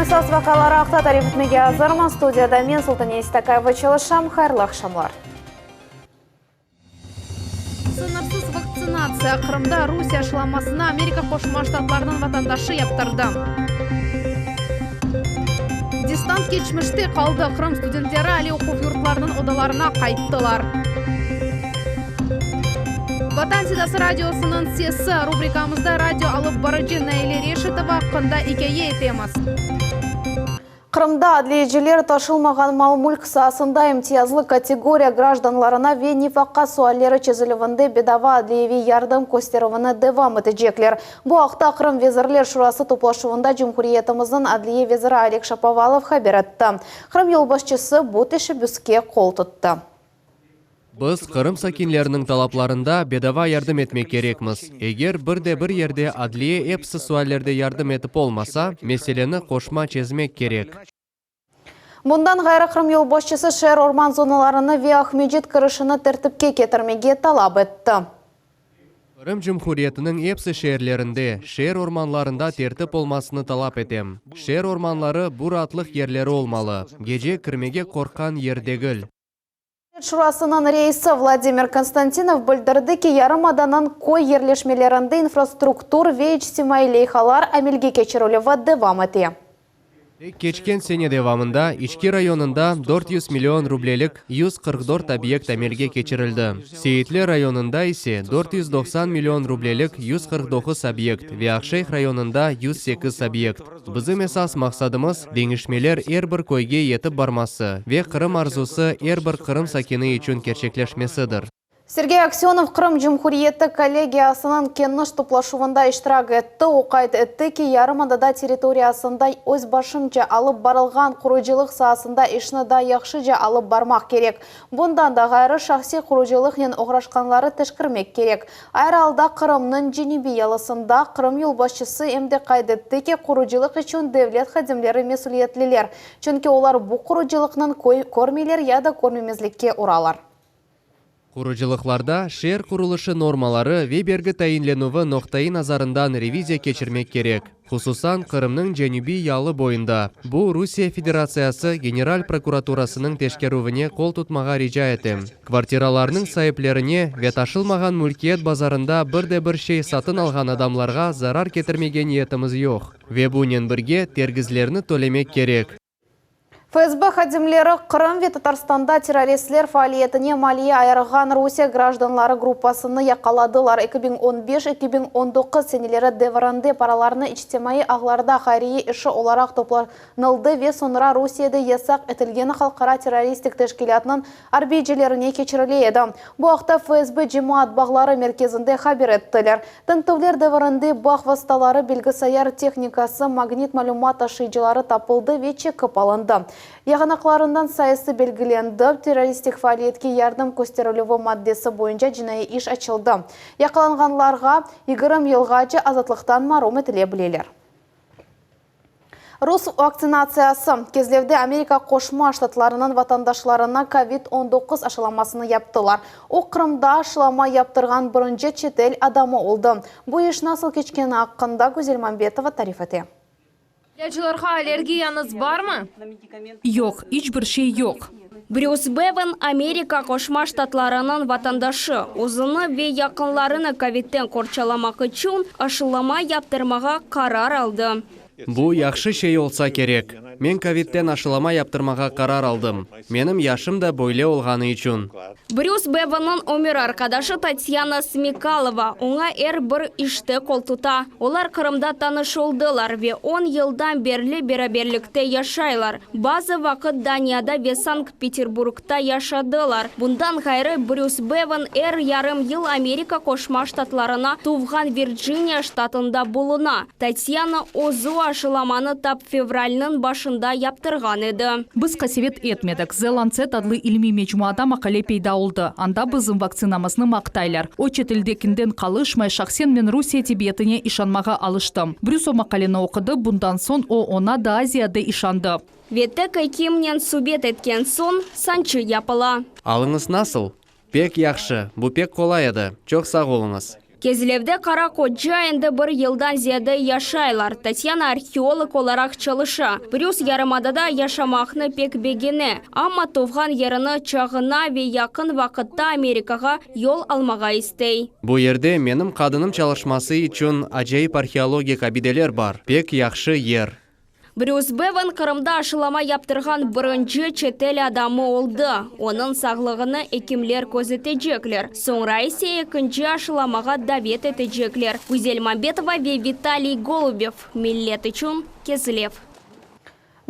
Esas vaqialar aqta tarif etmege azırmız. Studiyada men, Sultaniye Seytakayeva, çalışam. Hayırlı aqşamlar. Sıñırsız vaktsinatsiya, Qırımda Rusiye aşılamasını Amerika Qoşma Ştatlarınıñ vatandaşı yaptırdı. Distant keçmişte qaldı, Qırım studentleri aliy oquv yurtlarınıñ odalarına qayttılar. Vatan sedası radiosınıñ sesi rubrikamızda radio alıp barıcı Naile Reşitova aqqında ikâye etemiz. Qırımda adliyeciler taşılmağan mal-mülk saasında imtiyazlı kategoriya grajdanlarına ve nefaqa sualleri çezilüvinde bedava adliyeviy yardım kösterüvini devam etecekler. Bu aqta Qırım Vezirler Şurası toplaşuvında cumhuriyetimizniñ adliye veziri Oleg Şapovalov haber etti. Qırım yolbaşçısı bu teşebbüske qol tuttı. Biz Qırım sakinleriniñ talaplarında bedava yardım etmek kerekmiz. Eger bir de bir yerde adliye episi suallerde yardım etip olmasa, meseleni qoşma çezmek kerek. Bundan ğayrı, Qırım yolbaşçısı şeer orman zonalarını ve Aqmescit kirişini tertipke ketirmege talap etti. Qırım Cumhuriyetiniñ epsi şeerlerinde, şeer ormanlarında tertip olmasını talap etem. Şeer ormanları bu raatlıq yerleri olmalı, gece kirmege qorqqan yer degil. Devlet şurasınıñ reisi Vladimir Konstantinov bildirdi ki, yarımadanıñ köy yerleşmelerinde infrastruktur ve içtimaiy leyhalar amelge keçirilüvi devam ete. Tek keçken sene devamında İçki rayonında 400 million rublelik 144 obyekt amelge keçirildi, Seyitli rayonında ise 490 million rublelik 149 obyekt ve Aqşeyh rayonında 108 obyekt. Bizim esas maqsadımız, deñişmeler er bir köyge yetip barması ve Qırım arzusı er bir Qırım sakini içün kerçekleşmesidir. Sergey Aksönov Qırım Cumhuriyeti kollegiyasınıñ keniş toplaşuvında iştirak etti. O qayd etti ki, yarımadada territoriyasında özbaşımca alıp barılğan qurucılıq saasında işni daa yahşıca alıp barmaq kerek. Bundan da ğayrı, şahsiy qurucılıqnen oğraşqanları teşkirmek kerek. Ayrı alda Qırımnıñ cenübiy yalısında Qırım yolbaşçısı em de qayd etti ki, qurucılıq içün devlet hadimleri mesüliyetliler, çünki olar bu qurucılıqnıñ körmeyler ya da körmemezlikke uralar. Qurucılıqlarda şeer qurulışı normaları ve bergi tayinlenüvi noqtaiy nazarından reviziya keçirmek kerek. Hususan, Qırımnıñ cenübiy yalı boyunda. Bu, Rusiye Federatsiyası General prokuraturasınıñ teşkerüvine qol tutmağa rica etem. Kvartiralarnıñ saiplerine ve taşılmağan mülkiyet bazarında bir de bir şey satın alğan adamlarğa zarar ketirmege niyetimiz yoq. Ve bunen birge tergizlerni tölemek kerek. FSB hadimleri Qırım ve Tatarstanda terroristler faaliyetine maliye ayırğan Rusiye grajdanları gruppasını yaqaladılar. 2015, 2019 seneleri devrinde paralarnı içtimaiy ağlarda hayriye işi olaraq toplanıldı ve soñra Rusiyede yasaq etilgen halqara terroristik teşkilâtnıñ arbiycilerine keçirile edi. Bu aqta FSB cemaat bağları merkezinde haber ettiler. Tintüvler devrinde bağ vastaları, bilgisayar tehnikası, magnit malümat taşıyıcıları tapıldı ve çekip alındı. Yağanaqlarından sayısı belgilendi, terroristik faaliyetke yardım kösterilüvi maddesi boyunca cinaiy iş açıldı. Yaqalanğanlarğa 20 yılğace azatlıqtan marum etile bileler. Rus vaktsinatsiyası, Kezlevde Amerika Qoşma Ştatlarınıñ vatandaşlarına kovid 19 aşılamasını yaptılar. O, Qırımda aşılama yaptırğan birinci çetel adamı oldı. Bu iş nasıl keçkeni aqqında Güzel Mambetova tarif ete. İlâclarğa allergiyañız barmı? Yoq, iç bir şey yoq. Brüs Bevan, Amerika Qoşma Ştatlarınıñ vatandaşı, özüni ve yaqınlarını kovidden qorçalamaq içün aşılama yaptırmağa qarar aldı. Bu yahşı şey olsa kerek. Men kovidden aşılama yaptırmağa qarar aldım, menim yaşım da böyle olğanı içün. Brüs Bevannıñ ömür arqadaşı Tatyana Smekalova oña er bir işte qoltuta. Olar Qırımda tanış oldılar ve on yıldan berli beraberlikte yaşaylar. Bazı vaqıt Daniyada ve Sankt-Peterburgda yaşadılar. Bundan ğayrı, Brüs Bevan er yarım yıl Amerika Qoşma Ştatlarına, tuvğan Virciniya ştatında buluna. Tatyana özü aşılamanı tap fevralniñ başında yaptırğan edi. Biz qasevet etmedik. The Lancet adlı ilmiy mecmuada maqale peyda oldı, anda bizim vaktsinamıznı maqtaylar. O, çeteldekinden qalışmay, şahsen men Rusiye tibbiyetine işanmağa alıştım. Brüs o maqaleni oqudı, bundan soñ o, oña daa ziyade işandı. Ve tek ekimnen subet etken soñ sançı yapıla. Alıñız nasıl? Pek yahşı, bu pek qolay edi, çoq sağ oluñız. Kezlevde qara-qoca endi bir yıldan ziyade yaşaylar. Tatyana arheolog olaraq çalışa. Brüs yarımadada yaşamaqnı pek begene, amma tuvğan yerini çağına ve yaqın vaqıtta Amerikağa yol almağa istey. Bu yerde menim qadınım çalışması içün acayip arheologik abideler bar. Pek yahşı yer. Brüs Bevan Qırımda aşılama yaptırğan birinci çetel adamı oldı. Onıñ sağlığını ekimler közetecekler, soñra ise ekinci aşılamağa davet etecekler. Güzel Mambetova ve Vitaliy Golubev, Millet içün, Kezlev.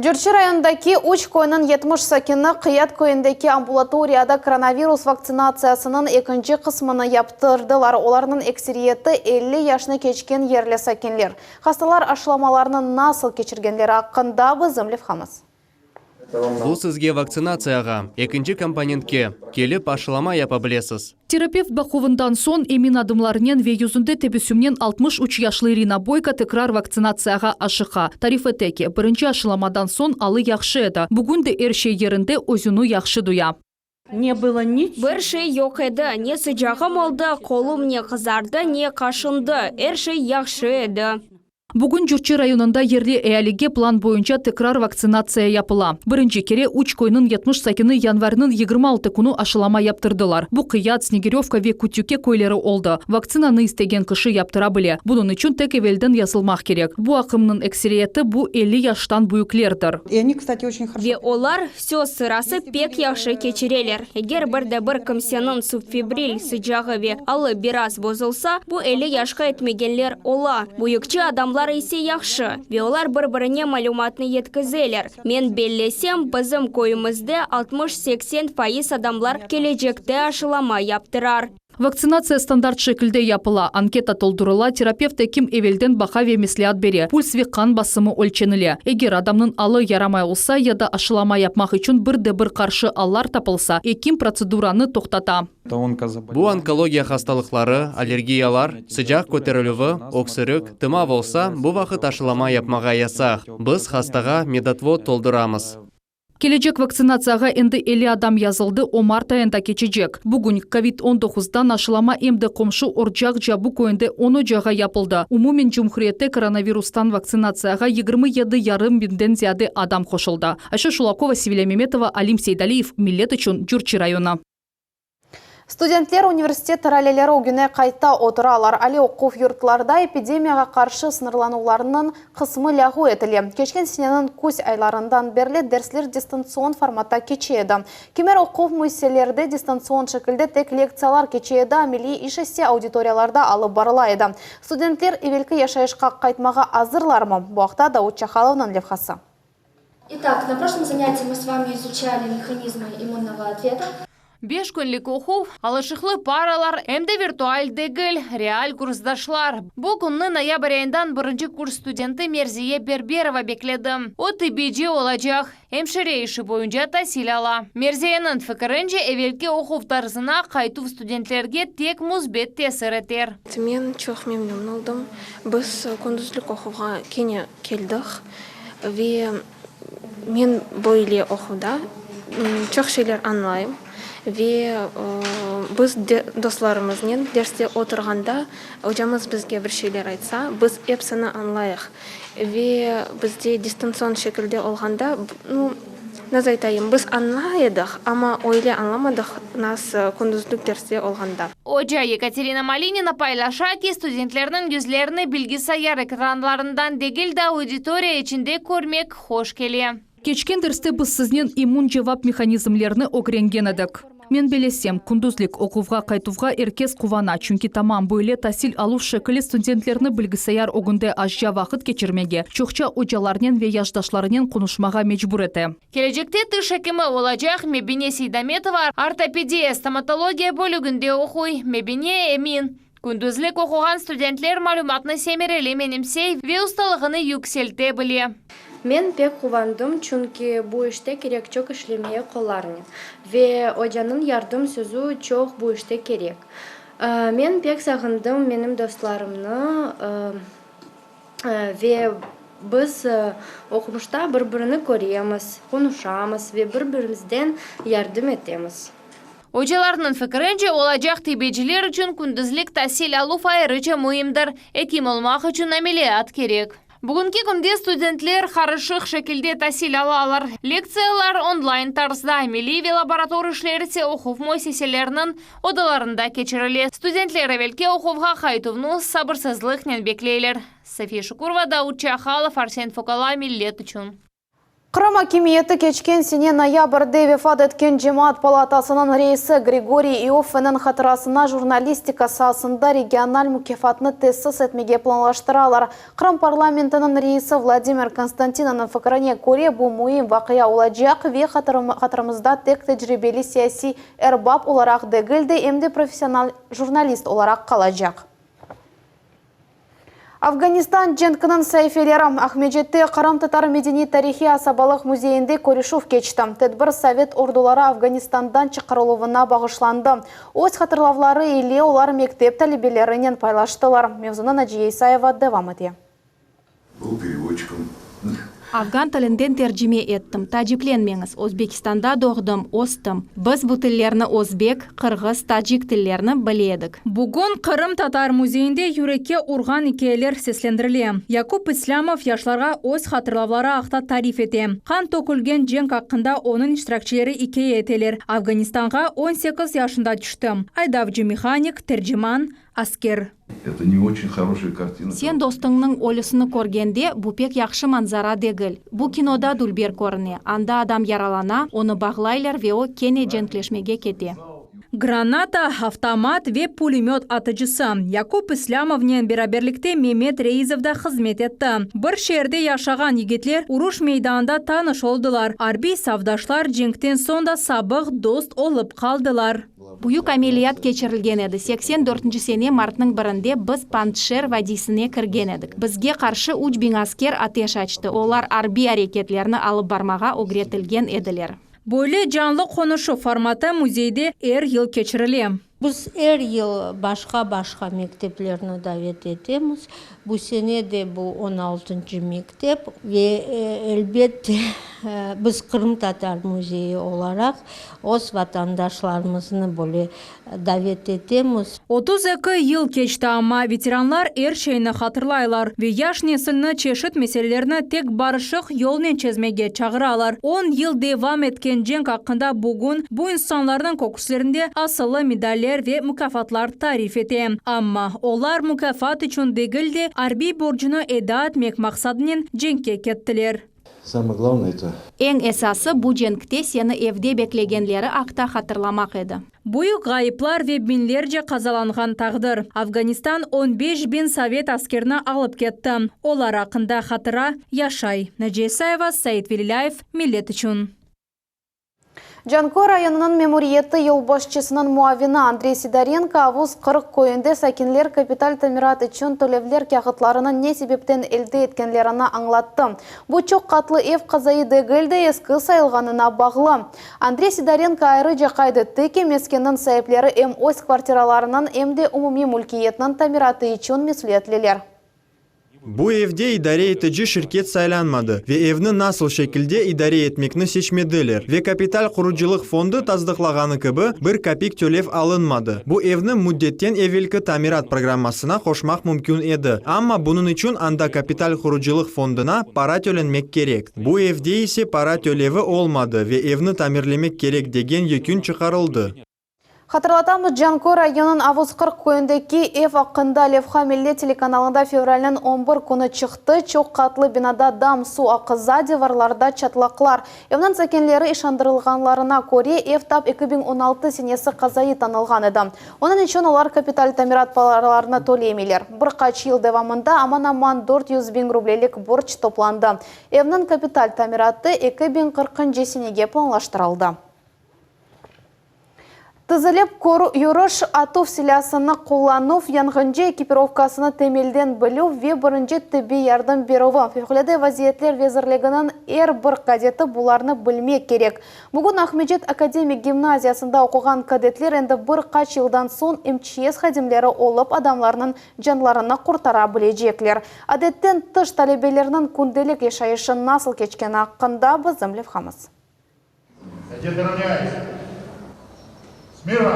Cürçi rayonındaki üç köyniñ 70 sakini Qıyat köyündeki ambulatoriyada koronavirus vaktsinatsiyasınıñ ekinci qısmını yaptırdılar. Olarnıñ ekseriyeti 50 yaşnı keçken yerli sakinler. Hastalar aşılamalarnı nasıl keçirgenleri aqqında bizim levhamız. Bu sizge vaktsinatsiyağa, ekinci komponentke, kelip aşılama yapa bilesiz. Terapevt baquvından soñ emin adımlarnen ve yüzünde tebessümnen 63 yaşlı İrina Boyko tekrar vaktsinatsiyağa aşıqa. Tarif ete ki, birinci aşılamadan soñ alı yahşı edi, bugün de er şey yerinde, özüni yahşı duya. Ne было ничего. Bir şey yoq edi, ne sıcağım oldı, qolum ne qızardı, ne qaşındı, er şey yahşı edi. Bugün Cürçi rayonında yerli ealige plan boyunca tekrar vaktsinatsiya yapıla. Birinci kere üç köyniñ 70 sakini yanvarniñ 26 künü aşılama yaptırdılar. Bu Qıyat, Snegerövka ve Kütüke köyleri oldı. Vaktsinanı istegen kişi yaptıra bile. Bunıñ içün tek evelden yazılmaq kerek. Bu aqımnıñ ekseriyeti bu 50 yaştan büyüklerdir. И они, кстати, очень хорошо. Ve olar, söz sırası, pek yahşı keçireler. Eger bir de bir kimseniñ subfebril sıcağı ve alı biraz bozulsa, bu 50 yaşqa yetmegenler ola. Büyükçe adamlar ise yahşı. Ve olar bir-birine malümatnı yetkizeler. Men bellesem, bizim köyümizde 60-80% adamlar kelecekte aşılama yaptırar. Vaktsinatsiya standart şekilde yapıla, anketa toldurıla, terapevt ekim evelden baqa ve mesleat bere, puls ve qan basımı ölçenile. Eger adamnıñ alı yaramay olsa ya da aşılama yapmaq içün bir de bir qarşı allar tapılsa, ekim protseduranı toqtata. Bu onkologiya hastalıqları, allergiyalar, sıcaq köterilüvi, öksürik, tımav olsa, bu vaqıt aşılama yapmağa yasaq. Biz hastağa medotvod tolduramız. Kelecek vaktsinatsiyağa endi 50 adam yazıldı, o mart ayında keçecek. Bugün kovid 19-dan aşılama em de qomşu Orcaq Cabu köyünde 10 ocağa yapıldı. Umumen cumhuriyette koronavirustan vaktsinatsiyağa 27,5 biñden ziyade adam qoşuldı. Ayşe Şulakova, Sevilâ Memetova, Alim Seydaliyev, Millet içün Cürçi rayonı. Studentler universitet raleleri ögüne qayta oturalar. Aliy oquv yurtlarda epidemiyağa qarşı sıñırlanuvlarnıñ qısmı lâğu etile. Keçken seneniñ küz aylarından berli dersler distantsion formatta keçe edi. Kimer oquv müessiselerde distantsion şekilde tek lektsiyalar keçe edi, ameliy iş ise auditoriyalarda alıp barıla edi. Studentler evelki yaşayışqa qaytmağa azırlarmı? Bu aqta Davut Çahalovnıñ levhası. Итак, на прошлом занятии мы с вами изучали механизмы иммунного ответа. 5 künlik oquv, alışıqlı paralar, em de virtual degil, real kursdaşlar. Bu künni noyabr ayından birinci kurs studenti Merziye Berberova bekledi. O tibbiyeci olacaq, emşire işi boyunca tasil ala. Merziyeniñ fikirince, evelki oquv tarzına qaytuv studentlerge tek müsbet tesir eter. Men çoq memnün oldım. Biz kündüzlik oquvğa kene keldik ve men böyle oquvda çoq şeyler añlayım ve biz dostlarımıznen derste oturğanda ocamız bizge bir şeyler aytsa, biz episini añlayıq ve bizde distantsion şekilde olğanda, nu, nasıl aytayım, biz añlay edik, amma öyle añlamadıq, nasıl kündüzlik derste olğanda. Oca Yekaterina Malinina paylaşa ki, studentlerniñ yüzlerini bilgisayar ekranlarından degil de auditoriya içinde körmek hoş kele. Keçken derste biz siznen immun cevap mehanizmlerini ögrengen edik. Men bellesem, kündüzlik oquvğa qaytuvğa er kes quvana, çünki tamam böyle tasil aluv şekli studentlerni bilgisayar ögünde azca vaqıt keçirmege, çoqça ocalarnen ve yaşdaşlarınen qonuşmağa mecbur ete. Kelecekte tiş ekimi olacaq Mebine Seydametova ortopediya stomatologiya bölüginde oquy. Mebine emin, kündüzlik oquğan studentler malümatnı semereli menimsey ve ustalığını yükselte bile. Men pek quvandım, çünki bu işte kerek çoq işlemeye qollarnen ve ocanıñ yardım sözü çoq bu işte kerek. Men pek sağındım menim dostlarımnı ve biz oqumuşta bir-birini köremiz, qonuşamız ve bir-birimizden yardım etemiz. Ocalarnıñ fikirince, olacaq tibbiyeciler içün kündüzlik tasil aluv ayrıca müimdir, ekim olmaq içün ameliyat kerek. Bugünki künde studentler qarışıq şekilde tasil alalar, lektsiyalar onlayn tarzda, ameliy ve laborator işler ise oquv müessiseleriniñ odalarında keçirile. Studentler evelki oquvğa qaytuvnı sabırsızlıqnen bekleyler. Safiye Şukurova, Davut Çahalov, Arsen Fokala, Millet içün. Qırım akimiyeti keçken sene noyabrde vefat etken Cemaat palatasınıñ reisi Grigoriy İoffeniñ hatırasına jurnalistika saasında regional mukâfatnı tesis etmege planlaştıralar. Qırım parlamentiniñ reisi Vladimir Konstantinovnıñ fikrine köre, bu müim vaqia olacaq ve hatırımızda tek tecribeli siyasiy erbap olaraq degil de, em de professional jurnalist olaraq qalacaq. Afganistan cenkiniñ saifeleri, Aqmescitte Qırımtatar medeniy-tarihiy asabalıq müzeyinde körüşüv keçti. Tedbir sovet orduları Afganistandan çıqarıluvına bağışlandı. Öz hatırlavları ile olar mektep talebelerinen paylaştılar. Mevzunı Naciye İsayeva devam ete. Был переводчиком. Afgan tilinden tercime ettim. Taaciplenmeñiz, Özbekistanda doğdım, östim. Biz bu tillerni, özbek, qırğız, tacik tillerini bile edik. Bugün Qırımtatar müzeyinde yürekke urğan ikâyeler seslendirile. Yakub İslâmov yaşlarğa öz hatırlavları aqta tarif ete. Qan tökülgen cenk aqqında onıñ iştirakçileri ikâye eteler. Afganistanğa 18 yaşında tüştim. Aydavcı, mehanik, terciman, asker. Eto ne oçen horoşaya kartina. Sen dostuñnıñ ölüsini körgende, bu pek yahşı manzara degil. Bu kinoda dülber körüne, anda adam yaralana, onı bağlaylar ve o, kene cenkleşmege kete. Granata, avtomat ve pulemöt atıcısı. Yakub İslâmovnen beraberlikte Memet Reizov da hızmet etti. Bir şeerde yaşağan yigitler uruş meydanında tanış oldılar. Arbiy safdaşlar cenkten soñ da sabıq dost olıp qaldılar. Büyük ameliyat keçirilgen edi. 84-nci sene martnıñ birinde biz Panjşer vadiysine kirgen edik. Bizge qarşı 3000 asker ateş açtı. Olar arbiy areketlerni alıp barmağa ögretilgen ediler. Böyle canlı qonuşuv formatı müzeyde er yıl keçirile. Biz er yıl başqa-başqa mekteplerni davet etemiz. Bu sene de bu on altıncı mektep ve, elbette, biz Qırımtatar müzeyi olaraq öz vatandaşlarımıznı böyle davet etemiz. 32 yıl keçti, amma veteranlar er şeyni hatırlaylar ve yaş nesilni çeşit meselelerni tek barışıq yolnen çezmege çağıralar. On yıl devam etken cenk aqqında bugün bu insanlarnıñ köküslerinde asılı medaller ve mukâfatlar tarif ete. Amma olar mukâfat içün degil de, arbiy borcunı eda etmek maqsadınen cenkke kettiler. Samoe glavnoe eto. Eñ esası, bu cenkte seni evde beklegenleri aqta hatırlamaq edi. Büyük ğayıplar ve biñlerce qazalanğan taqdir. Afganistan 15 biñ sovet askerini alıp ketti. Olar aqqında hatıra yaşay. Naciye İsayeva, Said Velilâyev, Millet içün. Canköy rayonınıñ memuriyeti yolbaşçısınıñ muavini Andrey Sidorenko Avuz 40 köyünde sakinler kapital tamirat içün tölevler kâğıtlarını ne sebepten elde etkenlerini añlattı. Bu çoq qatlı ev qazaiy degil de eski sayılğanına bağlı. Andrey Sidorenko ayrıca qayd etti ki, meskenniñ saipleri em öz kvartiralarınıñ, em de umumiy mülkiyetniñ tamiratı içün mesüliyetliler. Bu evde idare etici şirket saylanmadı ve evni nasıl şekilde idare etmekni seçmediler ve kapital qurucılıq fondu tasdıqlağanı kibi bir kapik tölev alınmadı. Bu evni müddetten evelki tamirat programmasına qoşmaq mümkün edi, amma bunıñ içün anda kapital qurucılıq fonduna para tölenmek kerek. Bu evde ise para tölevi olmadı ve evni tamirlemek kerek degen yekün çıqarıldı. Hatırlatamız, Canköy rayonınıñ Avuz 40 köyündeki ev aqqında levha Millet telekanalında fevralniñ 11 künü çıqtı. Çoq qatlı binada dam suv aqıza, divarlarda çatlaqlar. Evniñ sakinleri işandırılğanlarına köre, ev tap 2016 senesi qazaiy tanılğan edi. Onıñ içün olar kapital tamirat paralarını tölemeyler. Bir qaç yıl devamında aman-aman 400 biñ rublelik borc toplandı. Evniñ kapital tamiratı 2040-ncı senege planlaştırıldı. Tizilip yürüş, atuv silâsını qullanuv, yanğıncı ekipirovkasını temelden bilüv ve birinci tibbiy yardım berüvi, Fevqulâde vaziyetler vezirliginiñ er bir kadeti bularnı bilmek kerek. Bugün Aqmescit akademik gimnaziyasında oquğan kadetler endi bir qaç yıldan soñ MÇS hadimleri olıp adamlarnıñ canlarını qurtara bilecekler. Adetten tış talebelerniñ kündelik yaşayışı nasıl keçkeni aqqında bizim levhamız. Кадет, равняйсь! Smirno!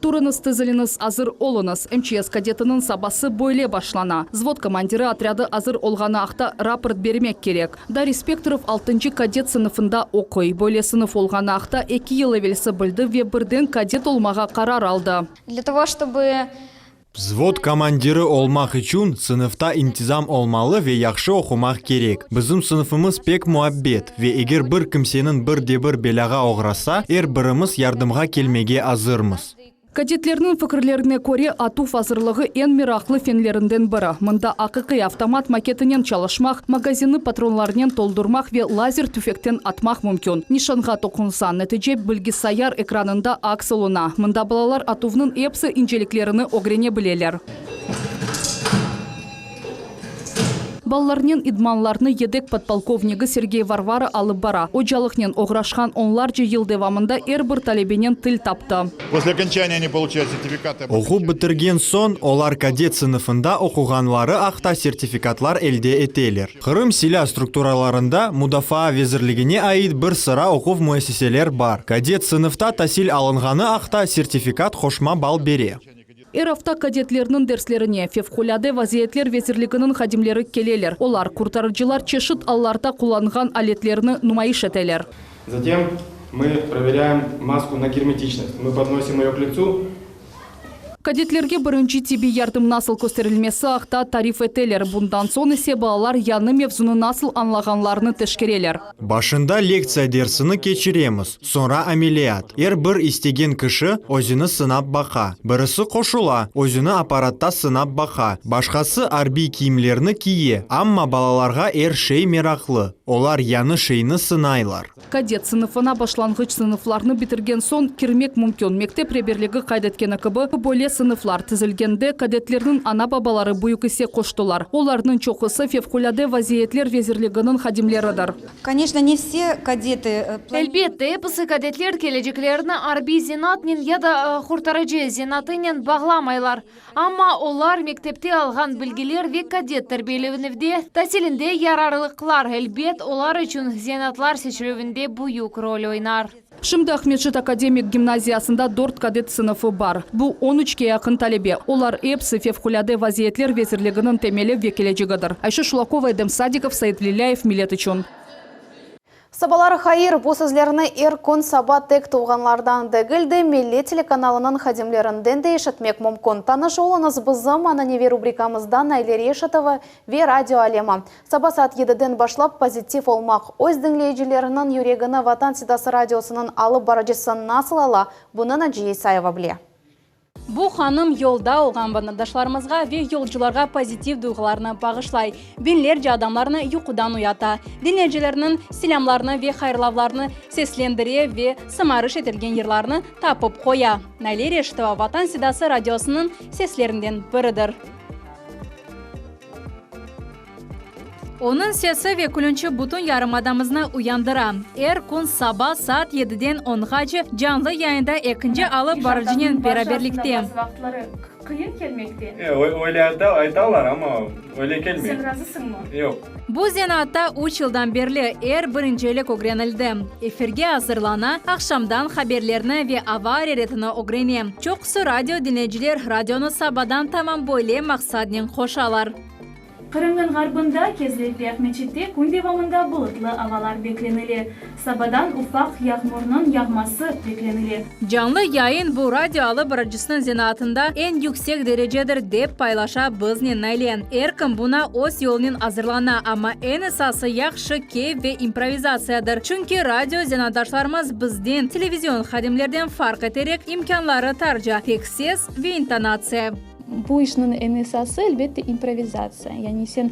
Turıñız, tiziliñiz, azır oluñız! MÇS kadetiniñ sabası böyle başlana. Vzvod komandiri otrâdı azır olğanı aqta raport bermek kerek. Dariy Spektorov altıncı kadet sınıfında oquy. Böyle sınıf olğanı aqta eki yıl evelsi bildi ve birden kadet olmağa qarar aldı. Dlâ togo, çtoby Vzvod komandiri olmaq içün sınıfta intizam olmalı ve yahşı oqumaq kerek. Bizim sınıfımız pek muabbet ve eger bir kimseniñ bir de bir belâğa oğrasa, er birimiz yardımğa kelmege azırmız. Kadetlerniñ fikirlerine köre, atuv azırlığı eñ meraqlı fenlerinden biri. Mında aqiqiy avtomat maketinen çalışmaq, magazinni patronlarnen toldurmaq ve lazer tüfekten atmaq mümkün. Nişanğa toqunsañ, netice bilgisayar ekranında aks oluna. Mında balalar atuvnıñ epsi inceliklerini ögrene bileler. Balalarnen idmanlarnı yedek podpolkovnigi Sergey Varvara alıp bara. Ocalıqnen oğraşqan onlarca yıl devamında er bir talebenen til taptı. После okonçaniya oni poluçayut sertifikatı об Oqup bitirgen soñ, olar kadet sınıfında oquğanları aqta sertifikatlar elde eteler. Qırım silâ strukturalarında Mudafaa vezirligine ait bir sıra oquv müessiseler bar. Kadet sınıfta tasil alınğanı aqta sertifikat qoşma ball bere. Er afta kadetlerniñ derslerine Fevqulâde vaziyetler vezirliginiñ hadimleri keleler. Olar, qurtarıcılar çeşit allarda qullanğan aletlerni numayış eteler. Zatem mı proverâem masku na germetiçnost. Mı podnosim eyo k litsu. Kadetlerge birinci tibbiy yardım nasıl kösterilmesi aqta tarif eteler, bundan soñ ise balalar yañı mevzunı nasıl añlağanlarını teşkereler. Başında lektsiya dersini keçiremiz, soñra ameliyat. Er bir istegen kişi özüni sınap baqa. Birisi qoşula, özüni apparatta sınap baqa, başqası arbiy kiyimlerni kiye, amma balalarğa er şey meraqlı, olar yañı şeyni sınaylar. Kadet sınıfına başlanğıç sınıflarnı bitirgen soñ kirmek mümkün. Mektep reberligi qayd etkeni kibi, böyle sınıflar tizilgende kadetlerniñ ana-babaları büyük isse qoştılar. Olarnıñ çoqusı Fevqulâde vaziyetler vezirliginiñ hadimleridir. Koneçno, ne vse kadetı. Elbette, episi kadetler keleceklerini arbiy zenaatnen ya da qurtarıcı zenaatınen bağlamaylar. Amma olar mektepte alğan bilgiler ve kadet terbiyelevinivde, tasilinde yararlıqlar, elbet, olar içün zenaatlar seçilüvinde büyük rol oynar. Şimdi Aqmescit akademik gimnaziyasında dört kadet sınıfı bar. Bu, on üçke yaqın talebe. Olar episi Fevqulâde vaziyetler vezirliginiñ temeli ve kelecigidir. Ayşe Şulakova, Edem Sadikov, Said Velilâyev, Millet içün. Sabalar hayır! Bu sözlerni er kün saba tek tuvğanlardan degil de, Millet telekanalınıñ hadimlerinden de eşitmek mümkün. Tanış oluñız bizim ananeviy rubrikamızda Nayle Reşatova ve Radio alemi. Saba saat yediden başlap pozitiv olmaq, öz diñleyicileriniñ yüregini Vatan sedası radiosınıñ alıp barıcısı nasıl ala, bunı Naciye İsayeva bile. Bu hanım yolda olğan vatandaşlarımızğa ve yolcularğa pozitiv duyğularnı bağışlay, biñlerce adamlarnı yuqudan uyata, diñleyicilerniñ selâmlarını ve hayırlavlarını seslendire ve sımarış etilgen yırlarnı tapıp qoya. Naile Reşitova, Vatan sedası radiosınıñ seslerinden biridir. Onıñ sesi ve külünçi bütün yarımadamıznı uyandıra. Er kün saba saat yediden onğace canlı yayında ekinci alıp barıcınen beraberlikte. Bu zenaatta üç yıldan berli er bir incelik ögrenildi. Efirge azırlana, aqşamdan haberlerni ve ava areretini ögrene. Çoqusı radio diñleyiciler radionı sabadan tamam böyle maqsadnen qoşalar. Qırımnıñ ğarbında, Kezlev ve Aqmeçitte kün devamında bulutlı avalar beklenile. Sabadan ufaq yağmurnıñ yağması beklenile. Canlı yayın, bu radio alıp barıcısınıñ zenaatında eñ yüksek derecedir, dep paylaşa biznen Naile. Er kim buna öz yolunen azırlana, amma eñ esası yahşı keyf ve improvizatsiyadır. Çünki radio zenaatdaşlarımız bizden, televizion hadimlerden farq eterek, imkânları tarca, tek ses ve intonatsiya. Bu işniñ eñ esası, elbette, improvizatsiya. Yani sen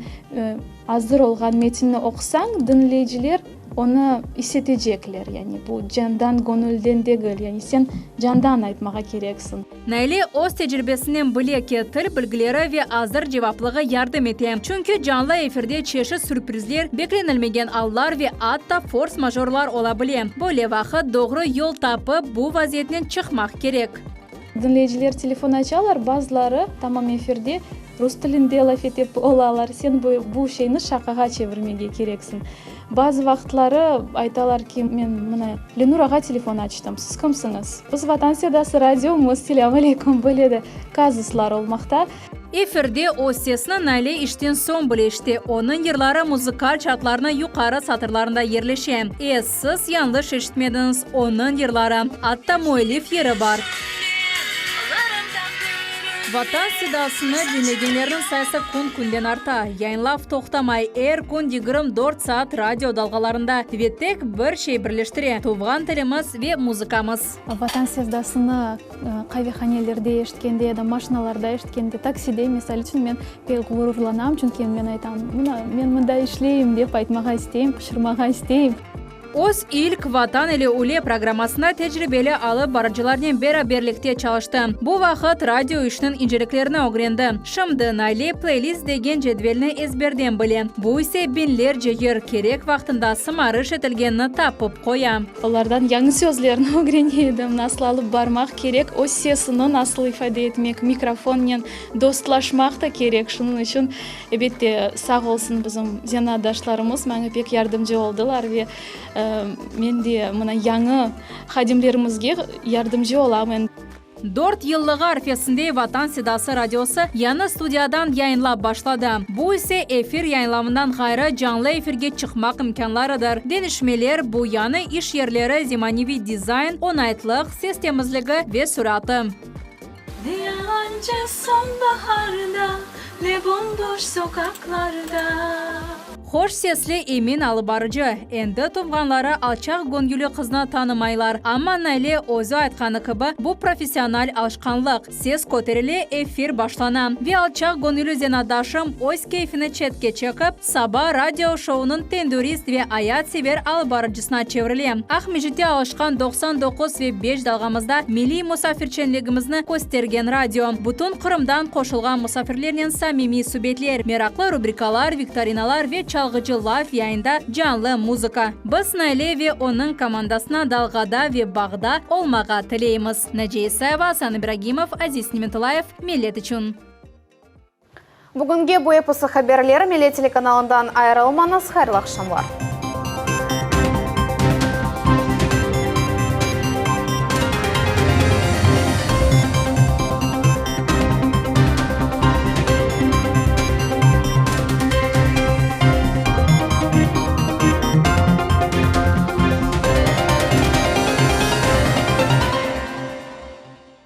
azır olğan metinni oqusañ, diñleyiciler onı is etecekler. Yani bu candan, göñülden degil. Yani sen candan aytmağa kereksiñ. Naile öz tecribesinen bile ki, til bilgileri ve azır cevaplığı yardım ete. Çünki canlı efirde çeşit sürprizler, beklenilmegen allar ve atta fors-majorlar ola bile. Böyle vaqıt doğru yol tapıp, bu vaziyetnen çıqmaq kerek. Diñleyiciler telefon açalar, bazıları tamam efirde. Rus tilinde laf etip olalar. Sen bu bu şeyni şaqağa çevirmege kereksiñ. Bazı vaqıtları aytalar ki, men mına Lenur ağa telefon açtım, siz kimsiñiz? Biz Vatan sedası radiomız, selâm aleyküm, böyle de kazuslar olmaqta. Efirde öz sesini Naile işten soñ bile eşite, onıñ yırları muzıkal çartlarnıñ yuqarı satırlarında yerleşe. E, siz yañlış eşitmediñiz, onıñ yırları, atta müellif yırı bar. Vatan sedasını diñlegenlerniñ sayısı kün-künden arta. Yayınlav toqtamay, er kün 24 saat radio dalğalarında ve tek bir şey birleştire, tuvğan tilimiz ve muzıkamız. Vatan sevdasını qavehanelerde eşitkende ya da maşinalarda eşitkende, takside, misal içün, men pek ğururlanam, çünki men aytam, mına, men mında işleyim, dep aytmağa isteyim, qıçırmağa isteyim. Öz ilk Vatan ile üle programmasında tecribeli alıp barıcılarnen beraberlikte çalıştı. Bu vaqıt radio işiniñ inceliklerini ögrendi. Şimdi Naile pleylist degen cedvelni ezberden bile. Bu ise biñlerce yır kerek vaqtında sımarış etilgenini tapıp qoya. Olardan yañı sözlerni ögrene edim, nasıl alıp barmaq kerek, öz sesini nasıl ifade etmek, mikrofonnen dostlaşmaq da kerek. Şunıñ içün, elbette, sağ olsun bizim zenaatdaşlarımız, maña pek yardımcı oldılar ve men de mına yañı hadimlerimizge yardımcı olam. Dört yıllığı arfesinde Vatan sedası radiosı yañı studiyadan yayınlap başladı. Bu ise efir yayınlavından ğayrı canlı efirge çıqmaq imkânlarıdır. Deñişmeler, bu yañı iş yerleri, zemaneviy dizayn, oñaytlıq, ses temizligi ve süratı. Ne yalancı sonbaharda, ne bomboş sokaklarda. Hoş sesli emin alıp barıcı. Endi tuvğanları alçaq göñüllü qıznı tanımaylar, amma Naile özü aytqanı kibi, bu professional alışqanlıq. Ses köterile, efir başlana. Ve alçaq göñüllü zenaatdaşım öz keyfini çetke çekip, saba radio şounıñ tendürist ve ayatsever alıp barıcısına çevirile. Aqmescitte alışqan 99 ve beş dalğamızda milliy musafirçenligimizni köstergen radio, bütün Qırımdan qoşulğan musafirlernen samimiy subetler, meraqlı rubrikalar, viktorinalar ve çalğıcı live yayında canlı muzıka. Biz Naile ve onıñ komandasına dalğada ve bağda olmağa tileymiz. Naciye İsayeva, Asan İbragimov, Aziz Nimetullayev, Millet içün. Bugünge bu episi haberler, Millet telekanalından ayırılmañız, hayırlı aqşamlar.